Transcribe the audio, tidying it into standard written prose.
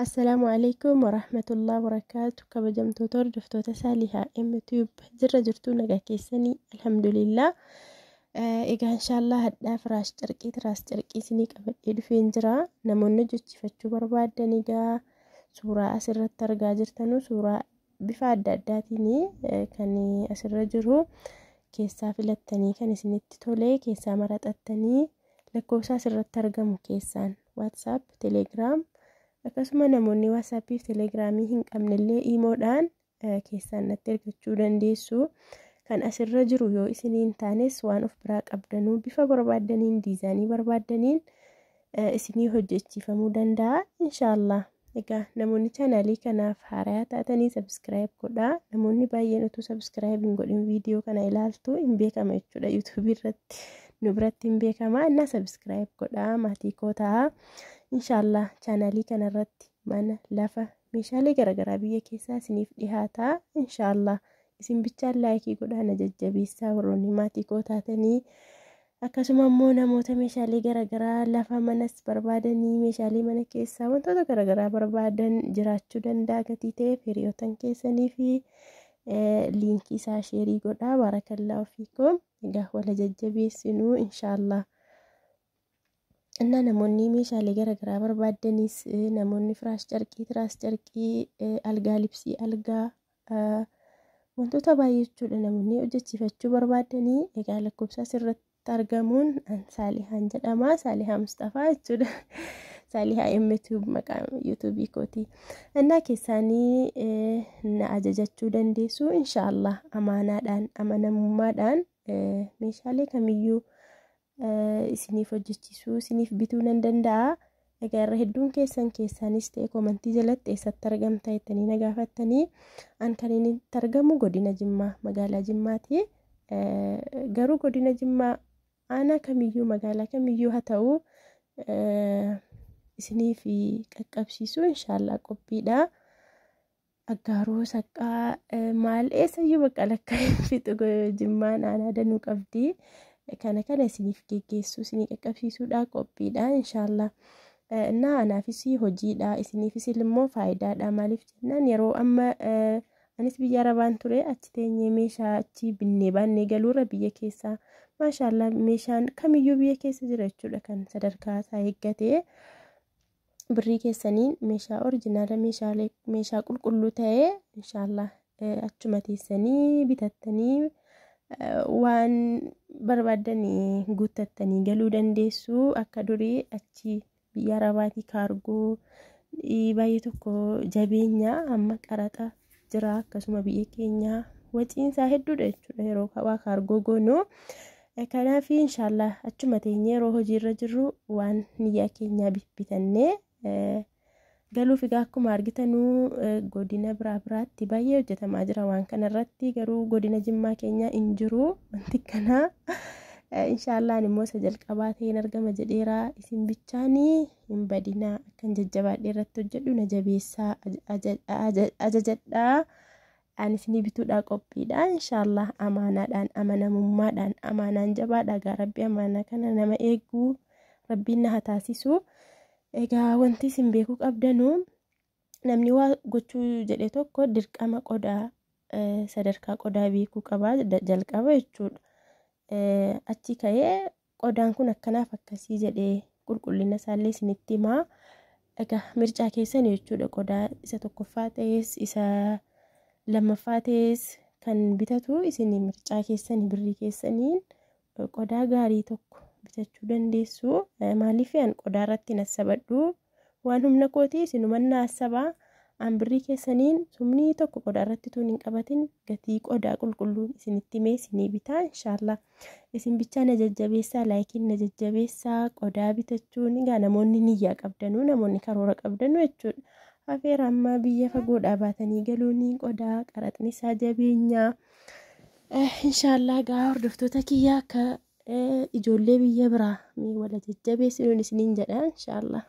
Assalaamu alaikum warahmatullahi wabarakaatu. Kabajamtoota hordoftoota Saalihaa M-Tube, jirra jirtuu? Nagaa keessanii? Alhamdulillah. Egaa inshaallah hadhaa firaash carqii, tiraas carqii isinii qabadhee dhufeen jira. Namoonni hojjechiifachuu barbaadan, egaa suuraa asirratti argaa jirtanu suuraa bifa adda addaatiin kan asirra jiru keessaa filattanii, kan isinitti tole keessaa maraxattanii, lakkoofsa asirratti argamu keessaan WhatsApp, Telegram, akkasuma namoonni WhatsAppii fi Telegramii hin qabnellee imoodhaan keessaan natti ergachuu dandeessu. Kan asirra jiru yoo isinii hin taanes, waan of biraa qabdanuu bifa barbaaddaniin, diizaayinii barbaaddaniin isinii hojjechiifamuu danda'a inshaallah. Egaa namoonni chaanaalii kanaaf haaraa taatanii subscribe godhaa. Namoonni baay'een utuu subscribe hin godhin viidiyoo kana ilaaltu, hin beekama jechuudha. YouTubeii irratti nu biratti hin beekama. Innaa subscribe godhaa, maatii koo ta'a. Inshaallah chaanaalii kanarratti mana, lafa, meeshaalee garaagaraa biyya keessaa isiniif dhihaata inshaallah. Isin bichaan likeii godhaa na jajjabeessaa, warroonni maatii koo taatanii. Akkasuma immoo namoota meeshaalee garaagaraa, lafa, manas barbaadanii, meeshaalee mana keessaa, wantoota garaagaraa barbaadan jiraachuu danda'a gatii ta'eef, hiriyootan keessanii fi liinkii isaa shareii godhaa. Baarakallaa fiikum. Egaa wala jajjabeessinuu inshaallah. Innaa namoonni meeshaalee garaagaraa barbaadanis, namoonni firaash carqii, tiraas carqii, algaa, libsii algaa, wantoota baay'ee jechuudha, namoonni hojjechiifachuu barbaadanii, egaa lakkoofsa asirratti argamuun an Saalihaan jedhama. Saalihaa Mustafaa jechuudha. Saalihaa M-Tube maqaa YouTubeii kooti. Innaa keessaanii na ajajachuu dandeessu inshaallah. Amaanaadhaan, amanamummaadhaan meeshaalee kamiyyuu isiniif hojjechiisuu, isiniif bituu nan danda'a. Egaa irra hedduun keessan keessaanis ta'e commentii jalatti eessatti argamta jettanii na gaafattanii, an kan inni itti argamu godina Jimmaa, magaalaa Jimmaati. Garuu godina Jimmaa aanaa kamiyyuu, magaalaa kamiyyuu haa ta'u, isiniif qaqqabsiisuu inshaallah qophiidha. Aggaaroo, Saqqaa, maal, eessayyuu bakka lakkaa hin fixu, Jimmaan aanaa danuu qabdi. Kana kana isiniif geggeessuu, isinii qaqqabsiisuudha qophiidha inshaallah. Innaa anaafis hojiidha, isiniifis immoo faayidaadha. Maaliif jennaan, yeroo amma anis biyya Arabaan ture, achi teenyee meeshaa achi binnee baannee galuurra, biyya keessaa maashaallah meeshaan kamiyyuu biyya keessa jira jechuudha, kan sadarkaa isaa eeggatee birrii keessaniin meeshaa originala, meeshaalee, meeshaa qulqulluu ta'ee inshaallah achuma teessanii bitattanii waan barbaaddanii guuttattanii galuu dandeessu. Akka durii achi biyya Arabaatii kaargoo baay'ee tokko jabeenya, amma qaraxa jira, akkasuma biyya keenya waciinsaa hedduudha jechuudha yeroo waa kaargoo goonu. Kanaaf inshaallah achuma teenyee yeroo hojiirra jirru waan niyyaa keenyaa bitannee galuuf. Egaa akkuma argitanuu godina biraa biraatti baay'ee hojjetamaa jira waan kanarratti, garuu godina Jimmaa keenya hin jiru wanti kanaa. Inshaallaan immoo isa jalqabaa ta'een argama jedheera. Isin bichaanii hin badinaa, akkan jajjabaadhee irratti hojjedhu na jabeessaa, ajajadhaa. Ani isinii bituudhaa qophiidha inshaallah, amaanaadhaan, amanamummaadhaan. Amaanaan jabaadha. Egaa Rabbi amaanaa kana nama eeguu Rabbiin na haa taasisu. Egaa wanti isin beekuu qabdanuu, namni waa gochuu jedhe tokko dirqama qodaa, sadarkaa qodaa beekuu qabaa jalqaba jechuudha. Achi ka'ee qodaan kun akkanaaf akkasii jedhee qulqullina isaallee isinitti himaa. Egaa mircaa keessan jechuudha, qodaa isa tokkoffaa ta'es, isa lammaffaa ta'es, kan bitatu isin mircaa keessan, birrii keessaniin qodaa gaarii tokko bitachuu dandeessu. Maaliif, an qodaa irratti hin assabadhu, waan humna kooti isinuman na assabaa. An birrii keessaniin sumnii tokko qodaa irratti tuun hin qabatin, gatii qodaa qulqulluun isinitti himee isinii bitaa inshaallah. Isin bichaa na jajjabeessaa, likeiin na jajjabeessaa. Qodaa bitachuun egaa namoonni niyyaa qabdanuu, namoonni karoora qabdanuu jechuudha. Hafeera amma biyya fagoodhaa baatanii galuun qodaa qaraxni isaa jabeenyaa. Inshaallah egaa hordoftoota kiyyaa, akka ijoollee biyya biraa wala jajjabeessinuun isiniin jedha inshaallah.